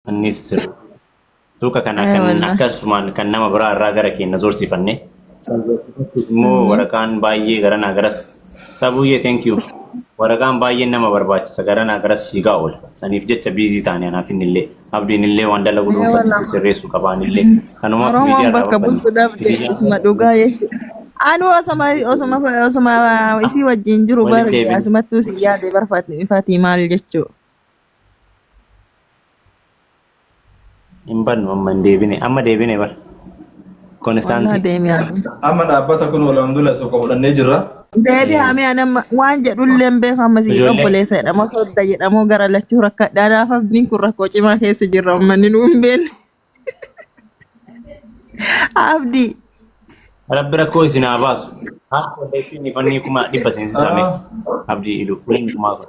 Innis sirri. Suuqa kana Ee kan wallah. akkasumaan kan nama biraa irraa gara keenya zoorsifanne. San zoorsifachuuf immoo waraqaan baay'ee garanaa garas. Sabuyyee thank you. Waraqaan baay'een nama barbaachisa garanaa garas fiigaa oola. Saniif jecha biizii taane anaaf inni illee. Abdiin illee waan dalagu Ee dhuunfatti wallah. si sirreessuu qabaan illee. Kanumaaf Oromoon miidiyaa irraa bakka babbanne. bultu dhabde Isii isuma dhugaa jechuudha. Anu osoma osoma osoma isii wajjin jiru walitti bar deebine. asumattuu si yaade barfaati fatii maal jechuu. Hin bannu amma hin deebine. Amma deebine bar. Wallah Konistaantii. deemi adu. Amma dhaabbata kun alhamdulillah suuqa fudhannee jirra. Deebi hamee ani amma waan jedhullee hin beeku amma sii Ijoollee. obboleessa jedhamoo sodda jedhamoo gara lachuu rakkadha. Anaaf abdiin kun rakkoo cimaa keessa jirra uummanni nu hin beekne. Abdii. Rabbi rakkoo isin haa baasu. Haa kolleektiin fannii 100,000 seensisame. Abdii ilu. Waliin kumaa kun.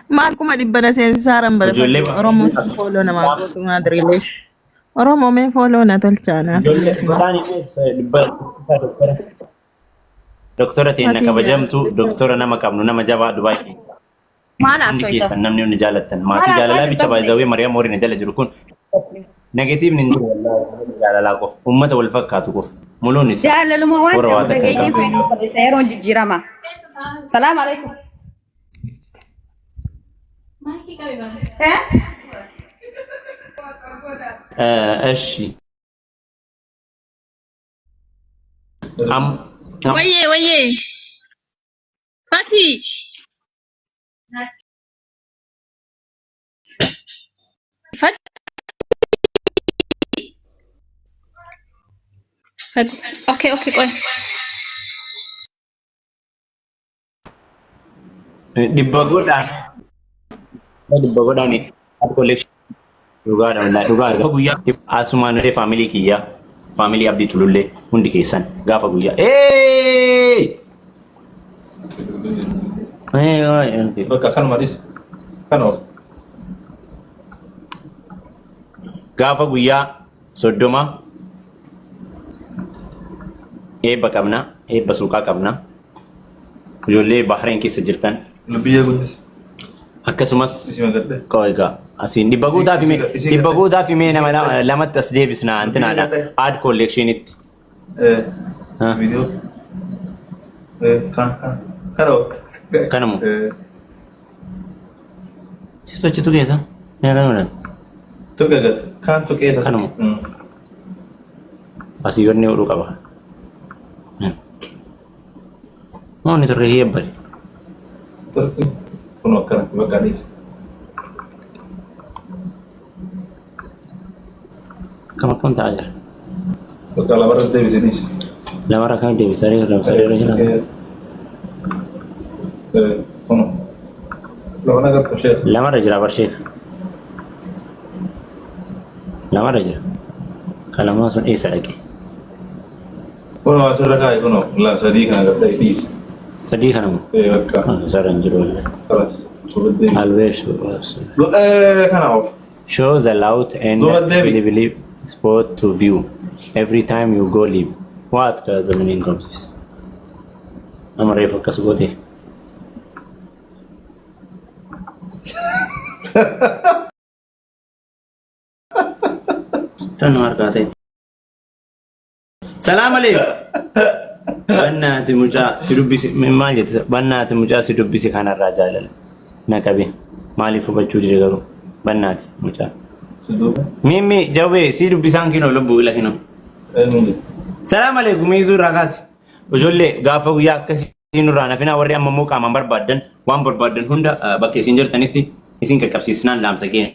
Maal 100,000 na seensisaaran Ijoollee barbaade Oromoo fooloo namaa gootu maadriilee. Oromoo mee fooloo na tolchaa naaf Ijoollee illee suma. godhaan illee dhibba doktora. Doktora teenna Fatii kabajamtu doktora nama qabnu nama jabaa Dubaay keessa. Maal Hundi haasofta? keessan namni hundi jaalattan. Maal Maatii haasaa jaalalaa jirta bicha baay'izawee obboleessa? Mariyaam warri na jala jiru kun negatiivni hin jiru wallaahi uummata jaalalaa qofa. Uummata wal fakkaatu qofa. Muluun isaa Jaalaluma waan warra waa ta'u takka hin dhageenyee qabne. feene obboleessa yeroon jijjiirama. Salaam alaikum. Eh? Eshi. Am am Wayyee wayyee. Fatii. Fati. Fati. Okay okay qoy. Dhibba godhaan dhibba godhaan collection dhugaadha wallahi dhugaa gaafa guyyaa asumaan illee faamilii kiyyaa faamilii abdii culullee hundi keessan gaafa guyyaa ee ee Bakka kanuma dhis. Kanuma. Gaafa guyyaa 30 eebba qabna eebba suuqaa qabna ijoollee Bahrain keessa jirtan Biyya guddis. Akkasumas Isima gadhe. qoo egaa asiin dhibba guutaa fi mee Isii dhibba gadhe. guutaa fi mee nama Isii gadhe. lamatti as deebisna antinaadha gadhe. aad collectionitti. Eh. Ha. Video. Eh, kan kan. Kana. Kanuma. Eh. Situ achitu keessa. Mee kanuma. Tuqe gad. Kaan tuqee isa. Kanuma. Mm. Asii wanni godhuu qaba. Moo inni turre hiyyabale. Turki. Kun akkanatti bakka dhiisa. Akkam akkam ta'aa jira. Bakka lamarra deebisaniis. Lamarra akkamitti deebisanii lama sadii irra jira. Kun lama nagartu sheekh. Lamarra jira bar sheek. Lamarra jira. Kan lamaa sun eessa dhaqe? Kunoo asirra kaa'i kunoo la sadii kana gadda dhiisi. Sadii kana moo? Ee bakka. Isarra hin jiru wallahi. Kalas. Duuba Always deebi. Kana of. Show the loud and Duuba deebi. available spot to view every time you go live. What the meaning of this? Nama reefu akkas goote. Tan harkaa ta'e. Salaam aleekum. Bannaati mucaa si dubbisi maal jette bannaati mucaa si dubbisi kanarraa jaalala na qabe maaliif hubachuu dide garuu bannaati mucaa. Si duuba. Mimmi jawwee si dubbisaan kinoo lubbuu ila kinoo. Eenyuun jedhe? Salaam aleekum miizuu irraa kaasi. Ijoollee gaafa guyyaa akkasii nurraa nafinaa warri amma immoo qaamaan barbaaddan waan barbaaddan hunda bakka isin jirtanitti isin qaqqabsiisnaan dhaamsa keenya.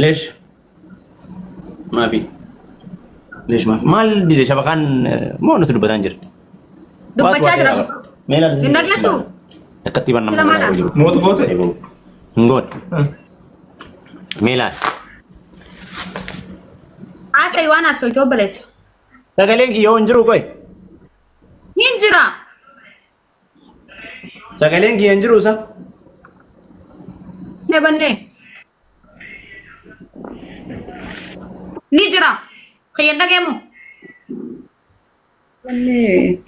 Leesh maafi leesh maafi maal dide shabakaan moo nuti dubbataan jira. Dubbachaa jira. Mee ilaali. Hin dhageettu? Takkatti ban nama Lamaadha. jiru. Mootu goote? Hin goone. Mee ilaali. Haasa'ii waan haasa'u obboleessa. Sagaleen kiyya hoo hin jiru qoy. Hin jira. Sagaleen kiyya hin jiru isa. Ne bannee. Ni jira. Kiyya hin dhageemu. Bannee.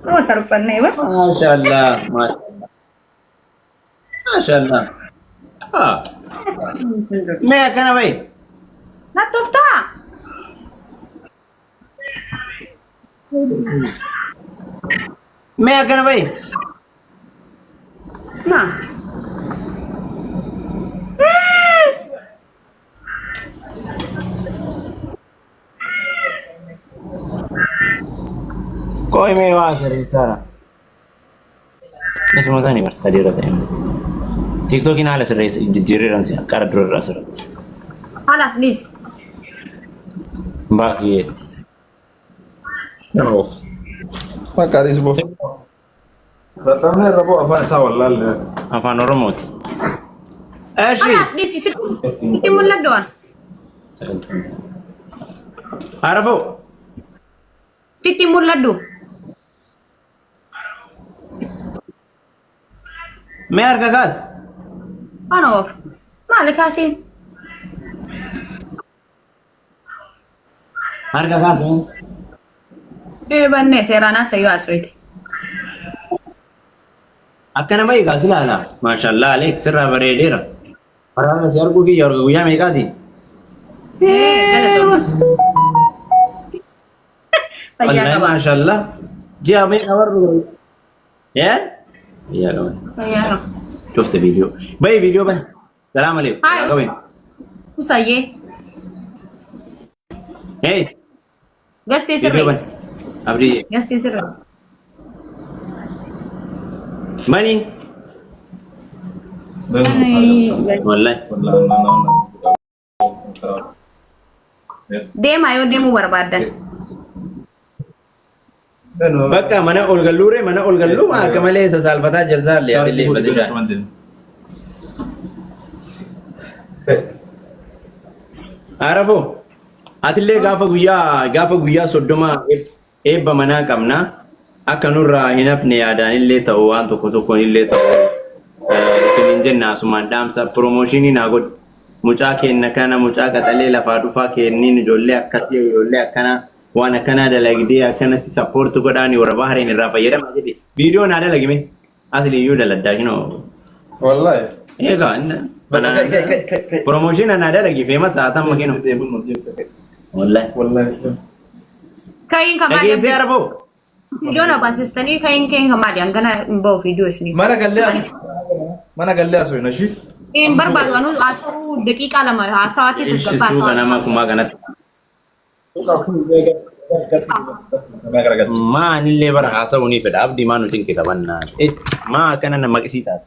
Nama salphannee ba. Maashaallah. Maashaallah. Maashaallah. Ah. Mee akkana bahi. Natti toftaa? Mee akkana bahi. Ma. Qoy mee waa sirreessaara. Isuma sani bar sadii irra ta'e. Tiktookiin haala sirreessa jijjiirreeraan si qara dura irraa asirratti. Halas dhiisi. Baakiyee. Bakka dhiisi boo. Dadhabnee irra boo afaan isaa wallaalle. Afaan Oromooti. Eshi. Halas dhiisi sitti mul'adhu waan. Arafoo. Sitti mul'adhu. Mee harka kaas. Waan oof. Maali kaasiin? Harka kaas. Ee bannee seeraan haasa'uu haasa'ite. Akka nama eegaa si ilaala. Maashaallah Aleek sirraa bareedeera. Waraana si arguu kiyya warga guyyaa meeqaati? Ee galatoomna. Fayyaa Wallaahi qaba. maashaallah. Ji'a meeqa warri Yee? Fayyaa qaba. Fayyaa qaba. Dhufte viidiyoo. Bahi viidiyoo bahi. Salaam aleekum. Haa Qabe. Usayyee. Hey. Gastee Viidiyoo bahi. sirreessi. Abdii. Gastee sirreessi. Bani. Wallahi. Deemaa yoo deemuu barbaaddan. Bakka mana ol galluure mana ol galluu maa akka malee sasaalfataa jirta illee ati illee badishaan. Arafoo atillee gaafa guyyaa gaafa guyyaa 30 eebba manaa qabna akka nurraa hin hafne yaadaan illee ta'u waan tokko tokkoon illee ta'u isiniin jenna asumaan dhaamsa piroomooshinii naa godhi. Mucaa keenna kana mucaa qaxalee lafaa dhufaa kenniin ijoollee akkasii ijoollee akkanaa waan akkanaa dalagdee akkanatti sappoorti godhaani warra Bahareen irraa fayyadamaa jedhe viidiyoo naa dalagime asli iyyuu daladdaa kinoo. Wallahi. Egaa promotion naa dalagi feemas haa tamma kinoo. Wallahi. Wallahi. Ka'iin kamaa Dhageessee arafoo. Viidiyoo na baasistanii ka'iin keen kamaali hangana hin ba'u viidiyoo isiniif. Mana gallee as mana gallee as hoyna shi. Hin barbaadu anuu haasa'uu daqiiqaa 2 haasawaatti Ishi tasgabbaa suuqa haasawaa. nama kumaa kanatti. Maa anillee bara haasa'uu ni fedha. Abdii maa nu cinqita bannaa. Maa akkana na maqisii taate.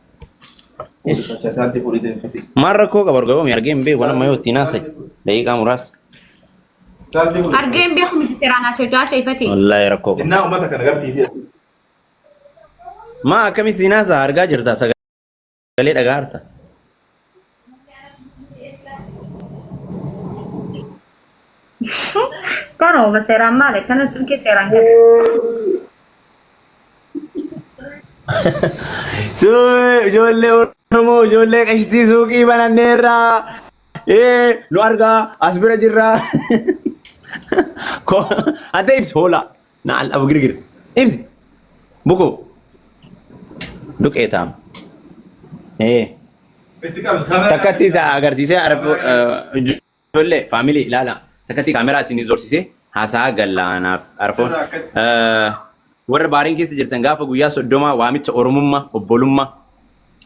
Maal rakkoo qaba argame argee hin beeku nama yoo ittiin haasa'e. Daqiiqaa muraasa. Argee hin beeku miti seeraan haasa'u haasa'ifate. Wallaahi rakkoo qaba. Innaa uummata kana agarsiisee. Maa akkami siin haasa'a argaa jirta sagalee dhagaa harta. Kan oofa seeraan maali akkana silkii seeraan kenna. Ijoollee Oromoo ijoollee qashtii suuqii bananneerra. Ee nu argaa as bira jirra. Ate ibsi hoolaa. Na al abu girgir. Ibsi. Buku. Duqee taam. Ee. Itti qabi kaameraa. Takkatti isa agarsiisee ijoollee faamilii ilaala. Takkatti kaameraa isin zorsisee haasaa galla anaaf arfoon. Warra baariin keessa jirtan gaafa guyyaa 30 waamicha Oromummaa obbolummaa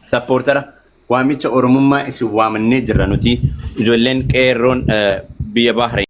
sappoortara waamicha Oromummaa isin waamannee jirra nuti ijoolleen qeerroon biyya Baahrain.